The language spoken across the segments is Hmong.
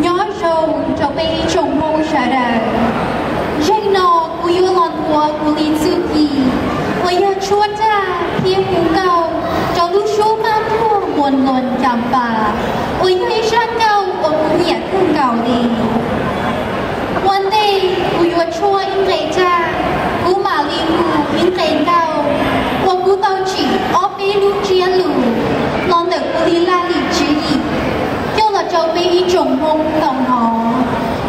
Nyob zoo rau peb ib tsoom Hmoob sawv daws. Zeej no kuv yuav los nthuav kuv li txuj ci uas yog tshuab raj thiab hu nkauj rau lub suab maj tuaj Muas Nuas Cas Pas, uas yog ib zaj nkauj uas kuv nyiam kawg nkaus li. Ua ntej kuv yuav tshuab ib nqe raj, kuv mam li hu ib nqe nkauj uas kuv tau tsim ob peb lub ntsiab lus los ntawm kuv li laj lim tswv yim coj los rau peb ib tsoom Hmoob tau hnov,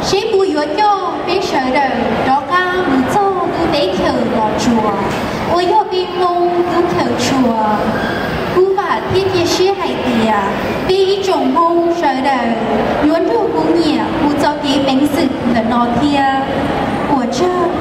seb puas yuav coj peb sawv daws rov qab mus txog lub teb chaws Los Tsuas uas yog peb Hmoob lub chaw tshua. Kuv vam thiab cia siab hais tias peb ib tsoom Hmoob sawv daws yuav nrog kuv nyiam mus txoj kev peev xwm ntawm no thiab. Ua tsaug.